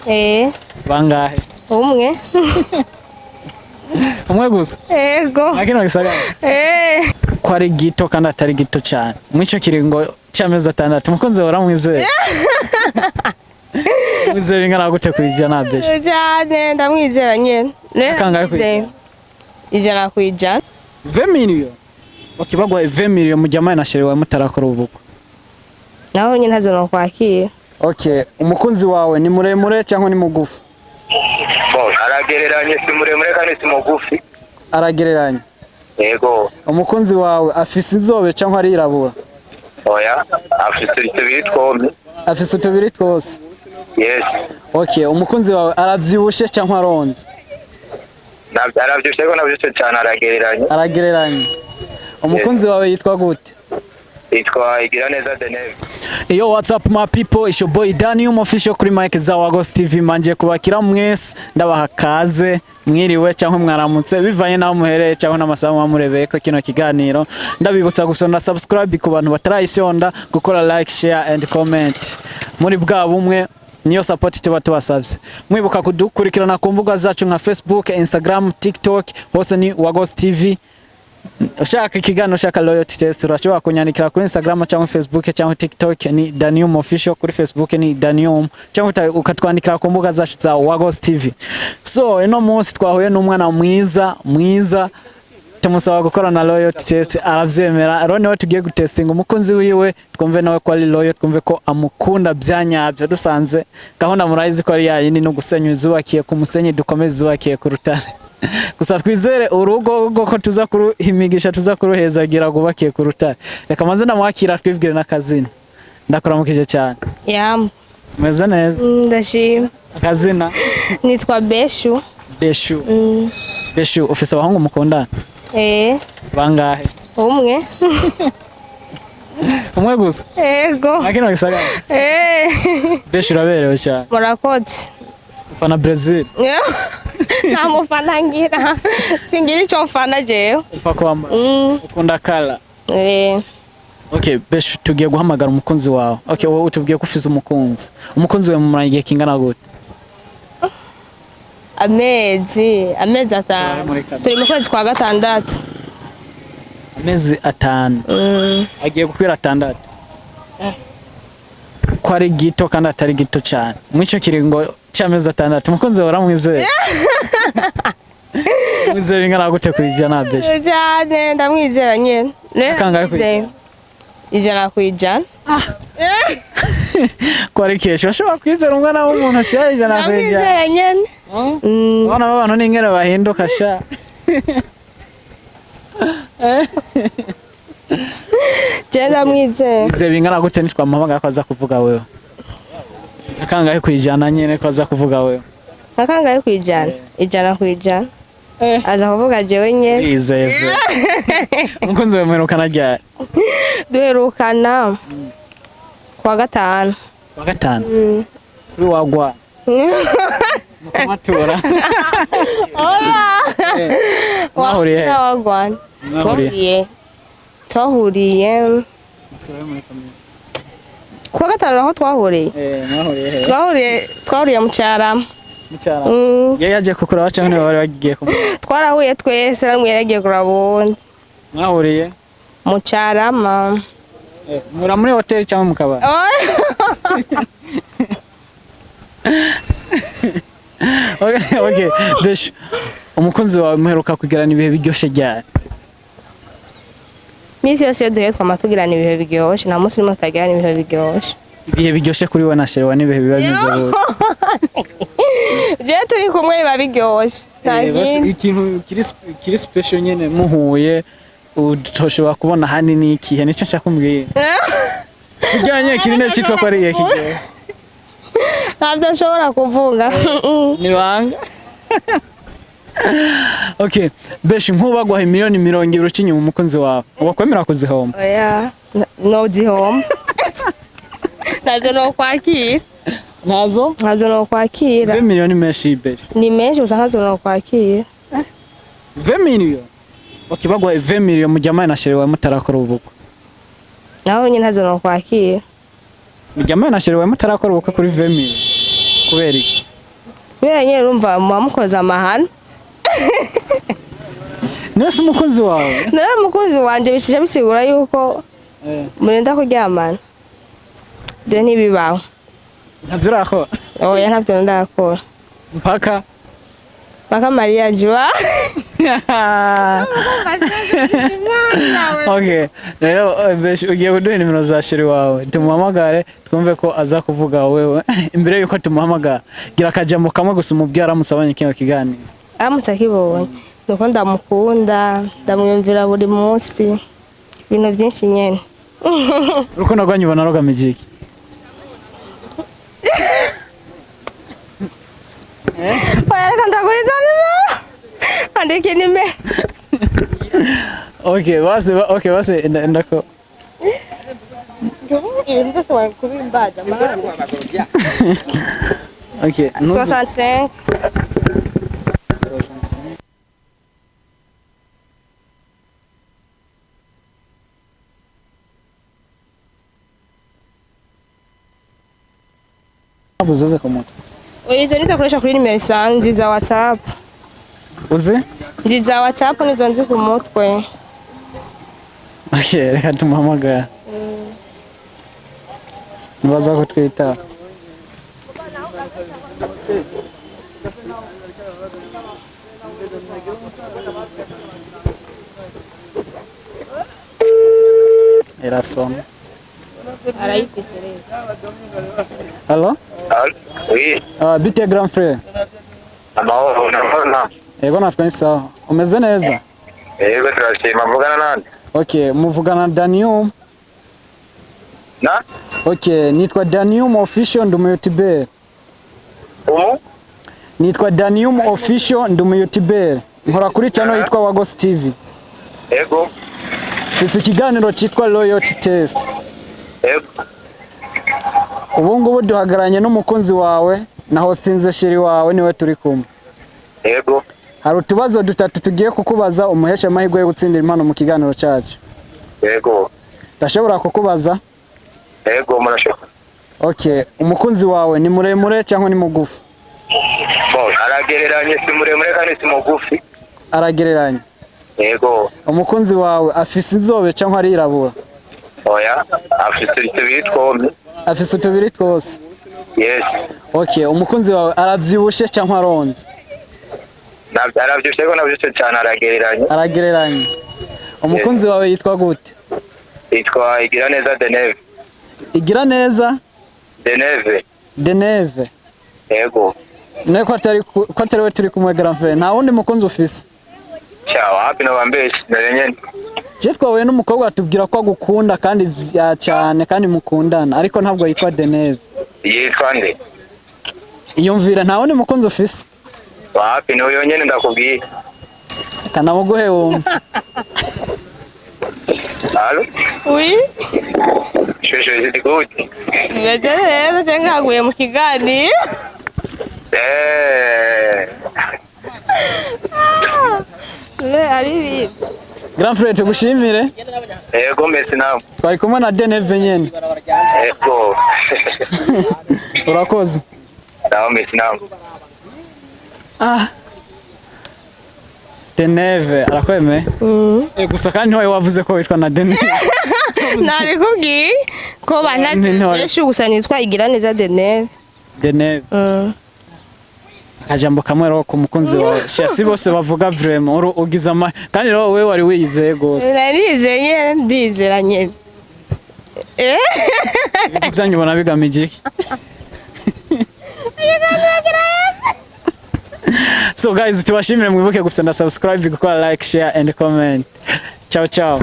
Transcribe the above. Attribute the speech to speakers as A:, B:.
A: Eh.
B: Bangahe?
A: Umwe.
B: Umwe gusa?
A: Ego.
B: Nta kino gisagara?
A: Eh.
B: Ko ari gito kandi atari gito cyane, muri icyo kiringo cy'amezi 6 umukunzi wawe uramwizeye? Mwizeye bingana gute ku ijana, Beshu?
A: Cyane, ndamwizera nyene.
B: Kangahe ku ijana?
A: 100%.
B: 20 million. Okay, baguhaye 20 million mujyamane na chéri wawe mutarakora ubukwe?
A: Naho nyine ntazo nokwakira.
B: Okay, umukunzi wawe ni muremure cyangwa ni mugufi?
C: Bon, aragereranye, si muremure kandi si mugufi.
B: Aragereranye?
C: Yego.
B: Umukunzi wawe afise inzobe cyangwa arirabura?
C: Oya, afite utubiri twombi.
B: Afise utubiri twose?
C: Yes.
B: Okay, umukunzi wawe aravyibushe cyangwa aronze?
C: Aravyibushe ariko navyibushe cyane, aragereranye.
B: Aragereranye. Umukunzi wawe yitwa gute?
C: Yitwa Igiraneza Deneve.
B: Yo, what's up my people? It's your boy Daniel Official kuri mic za Wagos TV. Manje kubakira mwese, ndabaha kaze, mwiriwe cyangwa mwaramutse bivanye naho muhereye cyangwa n'amasaha muba murebeye ko kino kiganiro. Ndabibutsa gusonda subscribe ku bantu batarayifyonda, gukora like, share and comment. Muri bwa bumwe niyo support tuba tubasabye. Mwibuka kudukurikirana ku mbuga zacu nka Facebook, Instagram, TikTok, hose ni Wagos TV. Ushaka ikiganiro, ushaka loyalty test, urashobora kunyandikira kuri Instagram cyangwa Facebook cyangwa TikTok, ni Danium Official, kuri Facebook ni Danium, cyangwa ukatwandikira ku mbuga zacu za Wagos TV. So ino munsi twahuye n'umwana mwiza mwiza, tumusaba gukora na loyalty test, aravyemera. Rero niwe tugiye gutestinga umukunzi wiwe, twumve nawe ko ari loyal, twumve ko amukunda byanyabyo. Dusanze gahunda murayizi ko ari yayindi, no gusenya izubakiye ku musenyi, dukomeze izubakiye ku rutare. Gusa twizere urugo rwo ko tuza kuruhimigisha, tuza kuruhezagira rwubakiye ku rutare. Reka maze ndamwakira, twibwire n'akazina. Ndakuramukije cyane.
A: Yam.
B: Meze neza?
A: Ndashima.
B: Akazina?
A: Nitwa Beshu.
B: Beshu? Beshu, ufise abahungu mukundana?
A: Eh.
B: Bangahe?
A: Umwe.
B: Umwe gusa?
A: Ego.
B: Nta kino gisagara?
A: Eh.
B: Beshu, uraberewe cyane.
A: Murakoze.
B: Ufana Brazil?
A: Nta mufana ngira, singira ico mfana jewe.
B: Upfa kwambara? Ukunda kala?
A: Eh.
B: Okay, Beshu, tugiye guhamagara umukunzi wawe. Okay, wowe utubwiye ko ufise umukunzi. Umukunzi wawe mumaranye igihe kingana gute?
A: Amezi 5.
B: Muri kamera.
A: Turi mu kwezi kwa gatandatu.
B: Amezi 5? Agiye gukwira 6. Ko ari gito kandi atari gito cyane, muri icyo kiringo cy'amezi 6 umukunzi wawe uramwizeye? Mwizeye bingana gute ku ijana, Beshu?
A: Cyane, ndamwizera nyene.
B: Kangahe ku ijana?
A: 100%.
B: Ko ari kenshi bashobora kwizera umwana w'umuntu ashira 100%?
A: Ndamwizera nyene.
B: Abana b'abantu n'ingene bahinduka sha.
A: Je ndamwizera.
B: Mwizeye bingana gute nitwamuhamagara ko aza kuvuga wewe? Akangahe ku ijana nyene ko aza kuvuga wewe?
A: Nka kangahe ku ijana? 100%. Aza kuvuga jewe nyene.
B: Yizeye pe. Umukunzi wawe muherukana ryari?
A: Duherukana kuwa gatanu.
B: Wa gatanu? Kuri wagwa mukumatura?
A: Oya.
B: Mwahuriye he?
A: Wagwana.
B: Mwahuriye?
A: Twahuriye kuwa gatanu aho twahuriye.
B: Eh, mwahuriye he?
A: Twahuriye mu Cyarama.
B: Mu Cyarama?
A: Mm.
B: Yari yaje kukuraba cyangwa niba bari bagiye kumwe?
A: Twarahuye twese, namwe yaragiye kuraba uwundi.
B: Mwahuriye?
A: Mu Cyarama.
B: Eh, mura muri hoteli cyangwa mu kabari?
A: Oya.
B: Okay, Beshu, umukunzi wawe muheruka kugirana ibihe biryoshye ryari?
A: Misi yose iyo duhuye twama tugirana ibihe biryoshe, nta munsi n'umwe tutagirana ibihe biryoshe.
B: Ibihe biryoshye kuri we na chéri wawe n'ibihe biba bimeze gute?
A: Jewe turi kumwe biba biryoshe, nta
B: Basi
A: kindi.
B: Ikintu kiri special nyene muhuye utoshobora kubona ahandi ni ikihe? Nicyo nshaka kumbwira, kugira nyene kiri neza cyitwa ko ari igihe kiryoshye.
A: Ntabyo nshobora kuvuga.
B: Ni banga. Okay, Beshi, nk'ubu baguha miliyoni 20 uca inyuma umukunzi wawe, wakwemera kuzihomba?
A: Oya, nozihomba, ntazo nokwakira.
B: Ntazo?
A: Ntazo nokwakira.
B: Miliyoni menshi, Beshi.
A: Ni menshi gusa ntazo nokwakira.
B: 20 million. Okay, baguha 20 million mujyamane na chéri wawe mutarakora ubukwe?
A: Naho nyine ntazo nokwakira.
B: Mujyamane na chéri wawe mutarakora ubukwe kuri 20 million, kubera iki?
A: Kubera nyene urumva muba mukoze amahano.
B: Niwe si umukunzi wawe?
A: Nari umukunzi wanje, bicija bisigura yuko murinda kuryamana? Ibyo ntibibaho.
B: Ntabyo urakora?
A: Oya, ntabyo ndakora.
B: Mpaka?
A: Paka mariage wa.
B: Okay, rero Beshi, ugiye kuduha nimero za chéri wawe tumuhamagare, twumve ko aza kuvuga wewe. Imbere yuko tumuhamagara, gira akajambo kamwe gusa umubwira aramutse abonye kino kiganiro.
A: Aramutse akibonye, nuko ndamukunda, ndamwiyumvira buri munsi, ibintu byinshi nyene.
B: Urukundo rwanyu ubona rugamije iki?
A: Oya, reka ndaguhiza nimero, andika inimero.
B: Okay, basi okay, basi ndako.
A: Ibintu byose wari kubimbaza.
B: Okay,
A: 65.
B: Uzuze ku mutwe.
A: Oya, izo nizo akoresha kuri nimero isanzwe za WhatsApp.
B: Uzi?
A: Nzi za WhatsApp nizo nzi ku mutwe.
B: Okay, reka tumuhamagara, nibaza ko twita. Irasoma.
A: Arayifise rero.
B: Allo?
C: Allo? Oui.
B: Bite, grand frère?
C: Amahoro, ndabona.
B: Yego, natwe ni sawa. Umeze neza?
C: Yego, turashima. Mvugana nande?
B: Okay, muvugana na Danium.
C: Na?
B: Okay, nitwa Danium Official, ndi umu YouTuber.
C: Umu?
B: Nitwa Danium Official, ndi umu YouTuber. Nkora kuri channel yitwa Wagos TV.
C: Yego.
B: Mfise ikiganiro cyitwa Loyalty Test.
C: Yego.
B: Ubu ngubu duhagararanye n'umukunzi wawe na hostinze chéri wawe, niwe turi kumwe.
C: Yego.
B: Hari utubazo dutatu tugiye kukubaza, umuhesha amahirwe yo gutsindira impano mu kiganiro cyacu.
C: Yego.
B: Ndashobora kukubaza?
C: Yego, murashobora.
B: Okay, umukunzi wawe ni muremure cyangwa ni mugufi?
C: Bon, aragereranye, si muremure kandi si mugufi.
B: Aragereranya.
C: Yego.
B: Umukunzi wawe afise inzobe cyangwa arirabura?
C: Oya, afite utubiri twombi.
B: Afise utubiri twose.
C: Yes.
B: Okay, umukunzi wawe aravyibushe cyangwa aronze?
C: Aravyibushe ariko navyibushe cyane, aragereranye.
B: Aragereranya. Umukunzi wawe yitwa gute?
C: Yitwa Igiraneza Deneve.
B: Igira neza?
C: Deneve.
B: Deneve.
C: Yego.
B: Ne ko atari we turi kumwe, grand frère, nta wundi mukunzi ufise?
C: Cya wapi, no bambeshe nari nyene.
B: Je twahuye n'umukobwa atubwira ko agukunda kandi vya cyane kandi mukundana, ariko ntabwo yitwa Deneve.
C: Yitwa nde?
B: Iyumvira, nta wundi mukunzi ufise?
C: Wapi, ni uyo nyene ndakubwiye.
B: Kanamuguhe wumve.
C: Allo?
A: Oui.
C: Shushu, is it good?
A: Bimeze neza, cyangwa nkaguye mu kiganiro. Ne, ari ibintu.
B: Grand frère, tugushimire.
C: Yego, merci nawe.
B: Twari kumwe na Deneve nyene.
C: Yego.
B: Urakoze.
C: Nawe, merci nawe.
B: Ah, Deneve arakwemeye. Gusa kandi ntiwari wavuze ko witwa na Deneve.
A: Nabikubwiye ko benshi gusa nitwa Igiraneza Deneve.
B: Deneve. Akajambo kamwe rero ku mukunzi wawe. Sha, si bose bavuga vraiment, uru ugize ama kandi rero wewe wari wiyizeye gose.
A: Narizeye nyene, ndizera nyene.
B: Ibintu byanyu ubona bigamije iki? So guys, tubashimire, mwibuke gusa na subscribe, gukora like, share and comment. Ciao ciao.